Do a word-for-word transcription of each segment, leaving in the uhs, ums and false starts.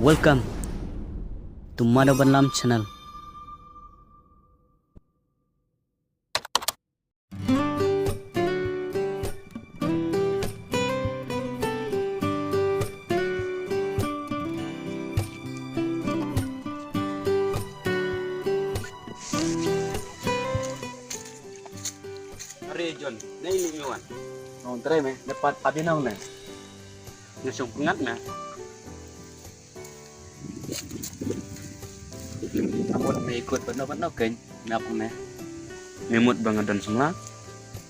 Welcome to Madhav Banlam channel. Are John, nai ni ngi wan. Nong trai me, dapat abi nong ne. Ngasong pengat me. Amut me ikut bano bano keng, me apung ne. Me mut bang adon sumla.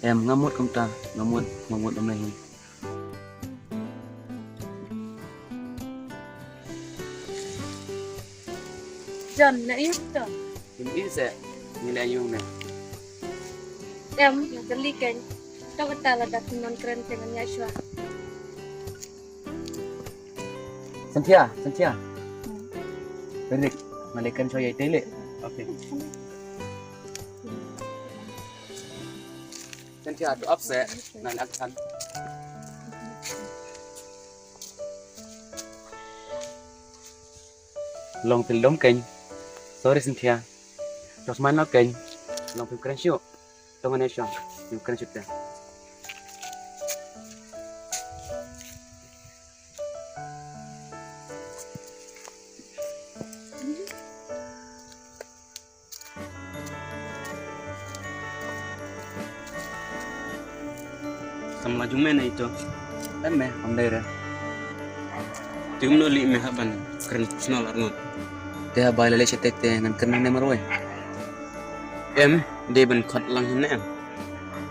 Em ngamut kumta, ngamut, ngamut amai. John, na iu to. Im ise, ni le yung ne. Em, na kali keng. To kata la dak non kren keng nya shwa. Cynthia, Cynthia. Berik, malikan shoy tele. Okay. Cynthia, tu upset, nan akan. Long pil dom keng. Sorry Cynthia. Terus mana keng? Long pil kren syu. Tongan ya syu. Pil kren syu te. Samla jong me na ito. Em me, am dai re. Ti um no li me haban kren personal arngut. Te ha bai lale chetek te ngan kren ne marwai. Em, dei ban khot lang ne em.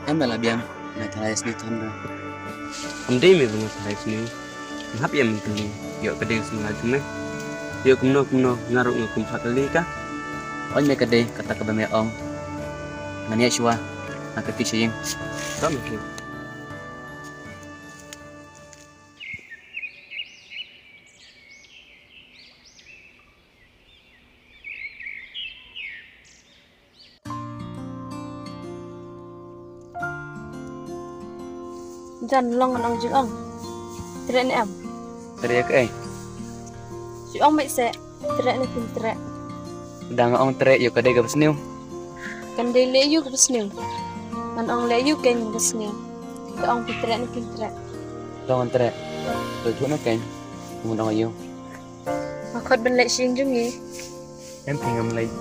Em la biang, na tharai sni tham da. Am dei me ban tharai sni. Ngap ïa mynta ïoh ka dei ka sngewlad jong me. Ïoh kumno kumno nga ruh nga kum pha kali ka. Oi me ka dei kata kaba me ong. Ngan ïa shuwa na ka ti sha ïing. Ka me ki. Jan long ngan ong jingong. Treh ne em? Treh ka ei? Jingong mei se, treh ne phim treh. Da nga ong treh ïoh ka dei kaba sniew. Kan dei leh ïoh kaba sniew. Ngan ong leh ïoh keiñ kaba sniew. Ka ong phi treh ne phim treh. To ngan treh. To thuh na keiñ. Ngan ong ïoh. Nga khot ban leit sha ïing jong ngi. Em phi ngam leit.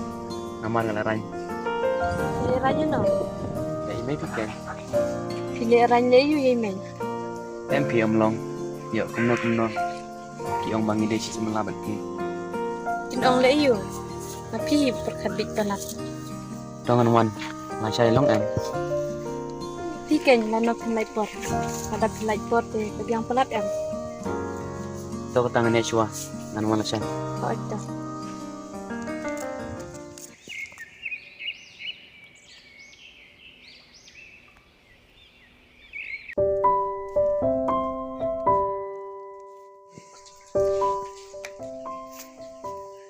Namar nga la rang. Leit rang ïano? Ïa i mei phi ken. Phi leit rang lei ïu ïa i mei. Em phi ym long. Ïoh kumno kumno. Ki ong ba ngi dei shi samla bad phi. Kin ong lei ïu. Nga phi hi pyrkhat bit palat. To ngan wan. Nga shai long em. Phi keiñ lano phin lait por. Lada phin lait por te ka biang palat em. To kata ngan ïa shuwa ngan wan lashai. Hooid to.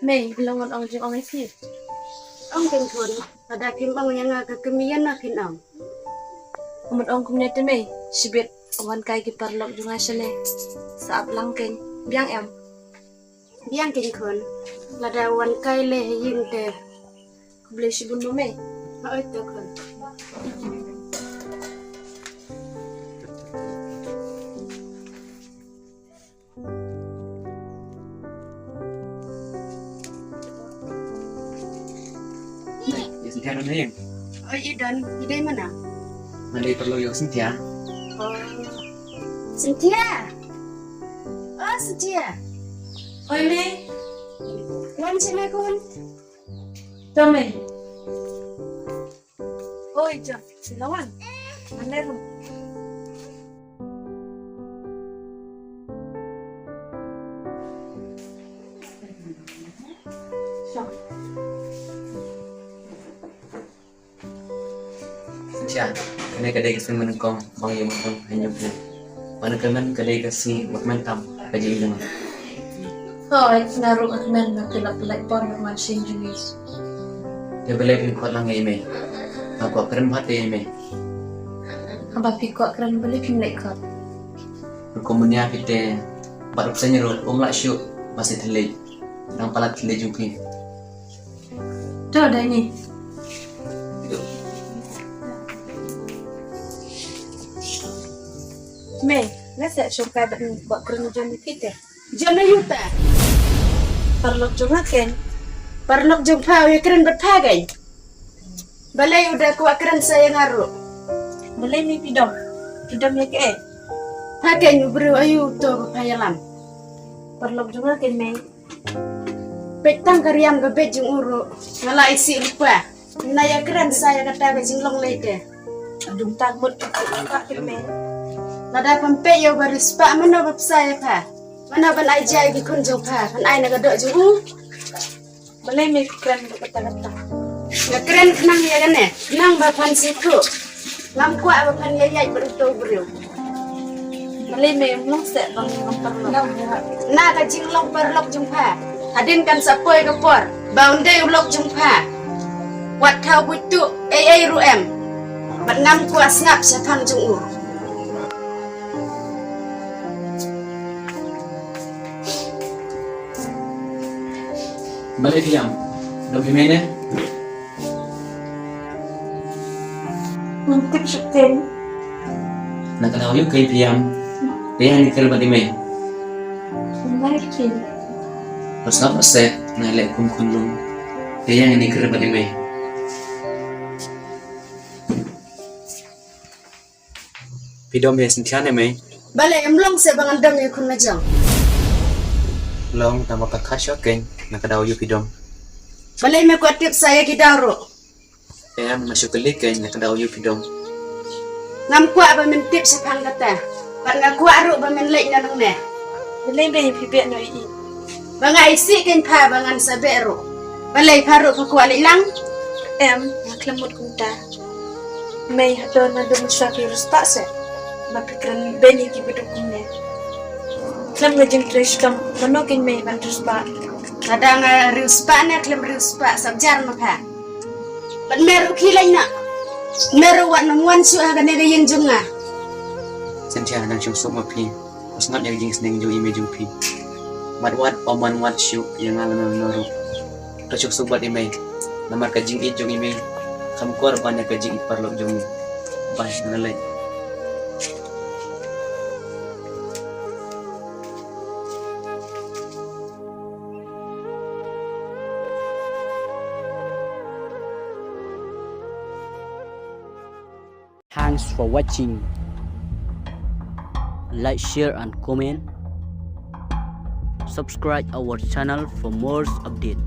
Mei, long ngan ong jingong ïa phi. Ong keiñ khun, lada phim ong ïa nga ka kmie ïa nga phin ong. Mut ong kumne te mei, shibit wan kai ki paralok jong nga shane. Sa ap lang keiñ, biang em. Biang keiñ khun, lada wan kai leh ha ïing te. Khublei shibun mo mei. Hooid to khun. Ïa Cynthia don ha ïing? Oi, i don, i dei mana? Nga dei paralok ïa ka Cynthia. Oh. Cynthia. Oh, Cynthia. Oi, mei. Wan sini khun. To mei. Oi, John, sila wan. Ane ru. Sha. Sha, kane ka dei ka sngi nyngkong ba nga ïoh mut ha ïing jong phi. Ba na kyrmen ka dei ka sngi ba kmen tam ka jingim jong nga. Hooid, nga ruh nga kmen ba phi la pynlait por ban wan sha ïing jong ngi. Te balei phim khot lang ïa i mei? Nga kwah kren bha te ïa i mei. Haba phi kwah kren balei phim leit khot? Rukom munia phi te bad u bseiñ ruh um lah shuh ba sa thylliej. Nang palat kine jong phi. To da ni. Me, nga sa shong kai bat bat kren jong ni phi te. Jong na yu ta. Parlok jong nga ken. Parlok jong pha u ïa kren bat pha ken. Balei u da kwah kren sa ïa nga ruh. Balei me phi dom. Phi dom ïa kaei. Pha ken u briew aïu to ba pha ïalam. Parlok jong nga ken me. Peit tang ka riam ka beit jong u ruh. Nga la isih lypa. Nga ïa kren sa ïa kata ka jinglong lei te. Adum tang mut ka ka ken me. Lada phan peit ïa u ba riewspah mano ba psa ïa pha. Mano ban ai jia ïa ki khun jong pha. Phan ai na ka doh jong u. Balei me kren ba kata kata. Nga kren khnang ïa kane, khnang ba phan sngewthuh. Ngam kwah ba phan ïaid bad uto u briew. Balei me ym long seh ba ngam parlok. Na ka jinglong parlok jong pha. Hadien kan sa poi ka por ba un dei u lok jong pha. Wat thaw buit tuh ei ei ruh em. Bad ngam kwah sngap shaphang jong u. Balei phi ïam? Dom hi mei ne? Ngam tip shuh kein. Na ka daw aïu kein phi ïam? Phi ïam ne kren bad i mei? Balei kein? Pas na pas se na leh kum khun lum. Phi ïam ne kren bad i mei? Phi dom ïa Synthia ne mei? Balei em long se ba ngan dom ïa khun la jong. Long tang ba ka khat shwa kein na ka daw aïu phi dom. Balei me kwah tip sa ïa ki daw ruh. Em nga shu kylli kein na ka daw aïu phi dom. Ngam kwah ba men tip shaphang kata. Bad nga kwah ruh ba men leit na nang ne. Balei me phi beh noh ïa i. Ba nga isih kein pha ba ngan sa beh ruh. Balei pha ruh pha kwah leit lang. Em nga khlem mut kumta. Mei hato na dum sha phi riewspah se. Ba phi kren beiñ ïa ki ba duk kumne. Khlem nga jingtrei shitom mano kein mei ban riewspah. Lada nga riewspah ne khlem riewspah sap jar ma pha. Bad me ruh khie leit noh. Me ruh wat nym wan shuh ha kane ka ïing jong nga. Synthia nang shong suk ma phi. Pynshong ïa ka jingsneng jong i mei jong phi. Mat wat ym wan wat shuh ïa nga lano lano ruh. To shong suk bad i mei. Namar ka jingïeit jong i mei kam kor ban ïa ka jingïeit parlok jong i. Bye, nga leit. Thanks for watching. Like, share and comment. Subscribe our channel for more update.